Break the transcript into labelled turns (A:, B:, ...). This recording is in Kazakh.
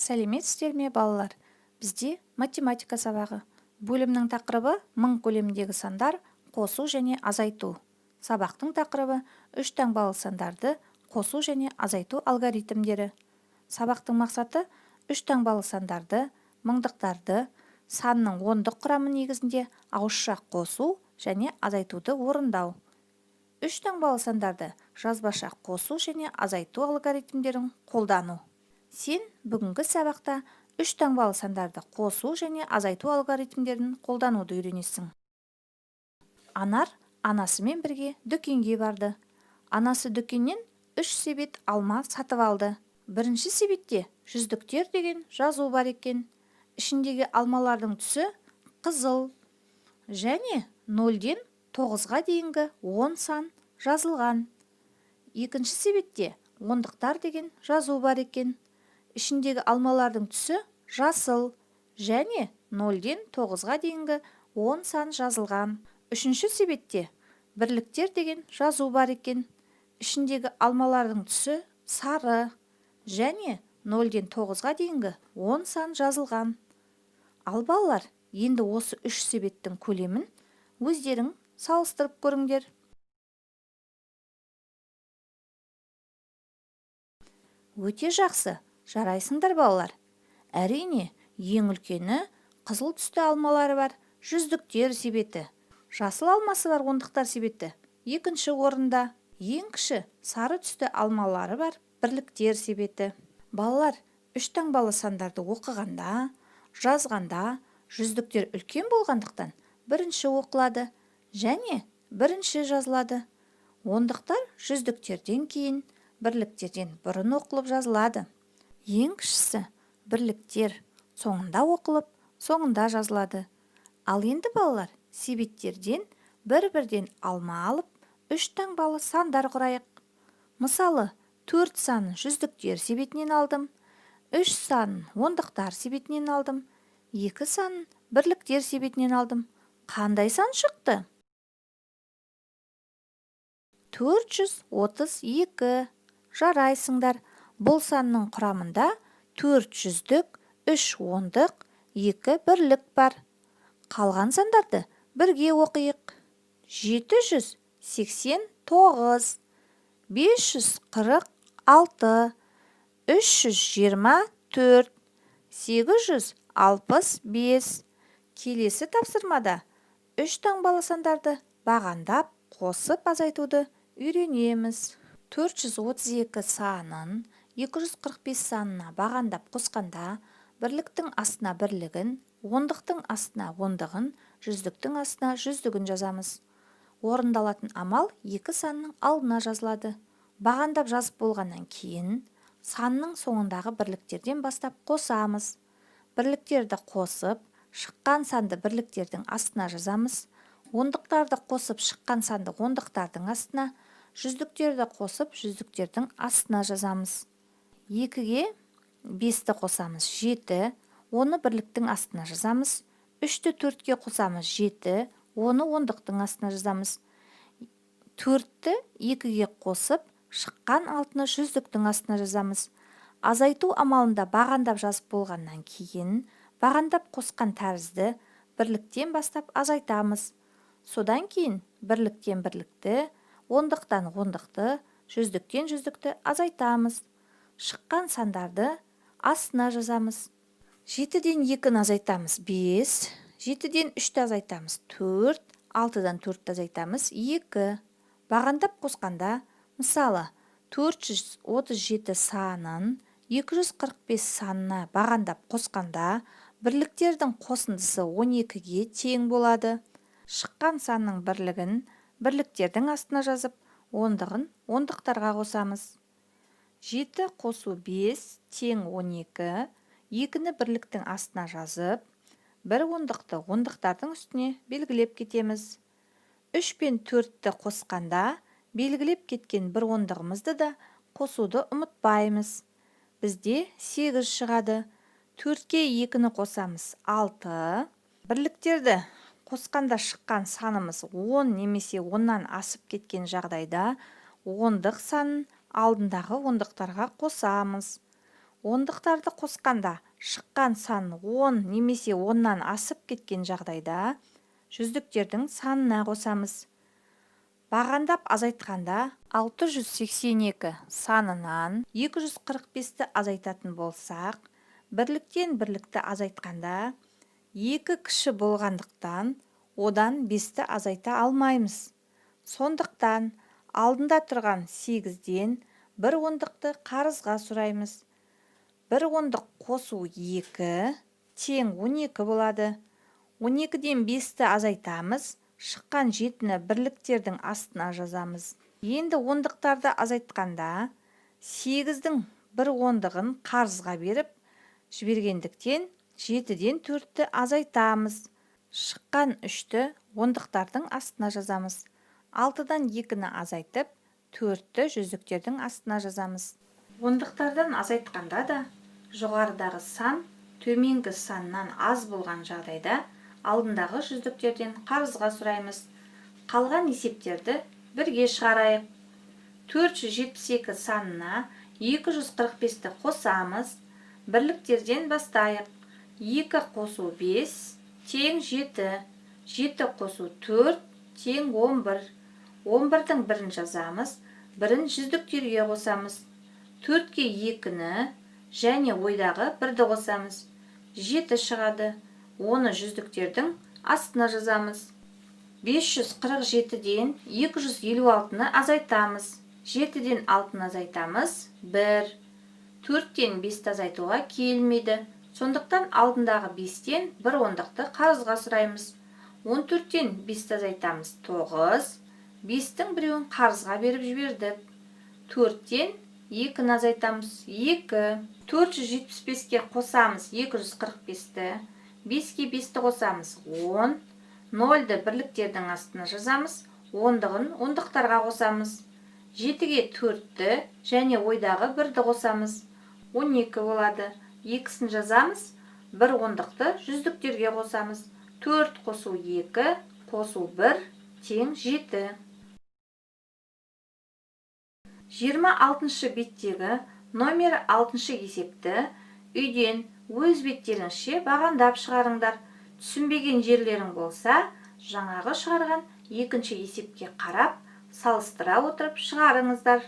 A: Сәлеметсіздер ме, балалар! Бізде математика сабағы. Бөлімнің тақырыбы: мың көлеміндегі сандар, қосу және азайту. Сабақтың тақырыбы: үш таңбалы сандарды қосу және азайту алгоритмдері. Сабақтың мақсаты: үш таңбалы сандарды, мыңдықтарды санның ондық құрамы негізінде ауызша қосу және азайтуды орындау. Үш таңбалы сандарды жазбаша қосу және азайту алгоритмдерін қолдану. Сен бүгінгі сабақта үш таңбалы сандарды қосу және азайту алгоритмдерін қолдануды үйренесің. Анар анасымен бірге дүкенге барды. Анасы дүкеннен үш себет алма сатып алды. Бірінші себетте «Жүздіктер» деген жазу бар екен. Ішіндегі алмалардың түсі қызыл және 0-ден 9-ға дейінгі 10 сан жазылған. Екінші себетте «Ондықтар» деген жазу бар екен. Ішіндегі алмалардың түсі жасыл және 0-ден 9-ға дейінгі 10 сан жазылған. Үшінші себетте «Бірліктер» деген жазу бар екен. Ішіндегі алмалардың түсі сары және 0-ден 9-ға дейінгі 10 сан жазылған. Ал, балалар, енді осы үш себеттің көлемін өздерің салыстырып көріңдер. Өте жақсы, жарайсыңдар, балалар! Әрине, ең үлкені қызыл түсті алмалары бар «Жүздіктер» себеті. Жасыл алмасы бар «Ондықтар» себеті екінші орында, ең кіші сары түсті алмалары бар «Бірліктер» себеті. Балалар, үш таңбалы сандарды оқығанда, жазғанда жүздіктер үлкен болғандықтан, бірінші оқылады және бірінші жазылады. Ондықтар жүздіктерден кейін, бірліктерден бұрын оқылып жазылады. Ең кішісі бірліктер соңында оқылып, соңында жазылады. Ал енді, балалар, себеттерден бір-бірден алма алып, үш таңбалы сандар құрайық. Мысалы, төрт санын жүздіктер себетінен алдым, үш санын ондықтар себетінен алдым, екі санын бірліктер себетінен алдым. Қандай сан шықты? 432. Жарайсыңдар! Бұл санның құрамында төрт жүздік, үш ондық, екі бірлік бар. Қалған сандарды бірге оқиық: 789, 546, 324, 865. Келесі тапсырмада үш таңбалы сандарды бағандап қосып, азайтуды үйренеміз. 432 санын 245 санына бағандап қосқанда, бірліктің астына бірлігін, ондықтың астына ондығын, жүздіктің астына жүздігін жазамыз. Орындалатын амал екі санның алдына жазылады. Бағандап жазып болғаннан кейін, санның соңындағы бірліктерден бастап қосамыз. Бірліктерді қосып, шыққан санды бірліктердің астына жазамыз. Ондықтарды қосып, шыққан санды ондықтардың астына, жүздіктерді қосып, жүздіктердің астына жазамыз. Екіге бесті қосамыз — жеті, оны бірліктің астына жазамыз. Үшті төртке қосамыз — жеті, оны ондықтың астына жазамыз. Төртті екіге қосып, шыққан алтыны жүздіктің астына жазамыз. Азайту амалында бағандап жазып болғаннан кейін, бағандап қосқан тәрізді бірліктен бастап азайтамыз. Содан кейін бірліктен бірлікті, ондықтан ондықты, жүздіктен жүздікті азайтамыз. Шыққан сандарды астына жазамыз. Жетіден екіні азайтамыз — бес, жетіден үшті азайтамыз — төрт, алтыдан төртті азайтамыз — екі. Бағандап қосқанда, мысалы, 437 санын 245 санына бағандап қосқанда, бірліктердің қосындысы 12-ге тең болады. Шыққан санның бірлігін бірліктердің астына жазып, ондығын ондықтарға қосамыз. Жеті қосу бес тең 12. Екіні бірліктің астына жазып, бір ондықты ондықтардың үстіне белгілеп кетеміз. Үш пен төртті қосқанда, белгілеп кеткен бір ондығымызды да қосуды ұмытпаймыз. Бізде сегіз шығады. Төртке екіні қосамыз — алты. Бірліктерді қосқанда шыққан санымыз 10 немесе оннан асып кеткен жағдайда, ондық санын алдындағы ондықтарға қосамыз. Ондықтарды қосқанда шыққан сан 10 немесе оннан асып кеткен жағдайда жүздіктердің санына қосамыз. Бағандап азайтқанда 682 санынан 245-ті азайтатын болсақ, бірліктен бірлікті азайтқанда 2 кіші болғандықтан, одан 5-ті азайта алмаймыз. Сондықтан алдында тұрған 8-ден бір ондықты қарызға сұраймыз. Бір ондық қосу 2 тең 12 болады. 12-ден 5-ті азайтамыз, шыққан 7-ні бірліктердің астына жазамыз. Енді ондықтарды азайтқанда 8-дің бір ондығын қарызға беріп жібергендіктен, 7-ден 4-ті азайтамыз. Шыққан 3-ті ондықтардың астына жазамыз. 6-дан 2-ні азайтып, 4-ті жүздіктердің астына жазамыз. Ондықтардан азайтқанда да жоғарыдағы сан төменгі саннан аз болған жағдайда алдындағы жүздіктерден қарызға сұраймыз. Қалған есептерді бірге шығарайық. 472 санына 245-ті қосамыз. Бірліктерден бастайық. 2 қосу 5 тең 7. 7 қосу 4 тең 11. 11-дің бірін жазамыз, бірін жүздіктерге қосамыз. 4-ке 2-ні және ойдағы бірді қосамыз. 7 шығады. Оны жүздіктердің астына жазамыз. 547-ден 256-ны азайтамыз. 7-ден 6-ны азайтамыз. 1. 4-тен 5-ті азайтуға келмейді. Сондықтан алдындағы 5-тен бір ондықты қарызға сұраймыз. 14-тен 5-ті азайтамыз. 9. 5-тің біреуін қарызға беріп жібердік. 4-тен 2-ні азайтамыз. 2. 475-ке қосамыз 245-ті. 5-ке 5-ті қосамыз. 10. 0-ді бірліктердің астына жазамыз. Ондығын ондықтарға қосамыз. 7-ге 4-ті және ойдағы бірді қосамыз. 12 болады. Екісін жазамыз, бір ондықты жүздіктерге қосамыз. 4 қосу 2 қосу 1 тең 7. 26 беттегі номер 6 есепті үйден өз беттеріңізше бағандап шығарыңдар. Түсінбеген жерлерің болса, жаңағы шығарған екінші есепке қарап, салыстыра отырып шығарыңыздар.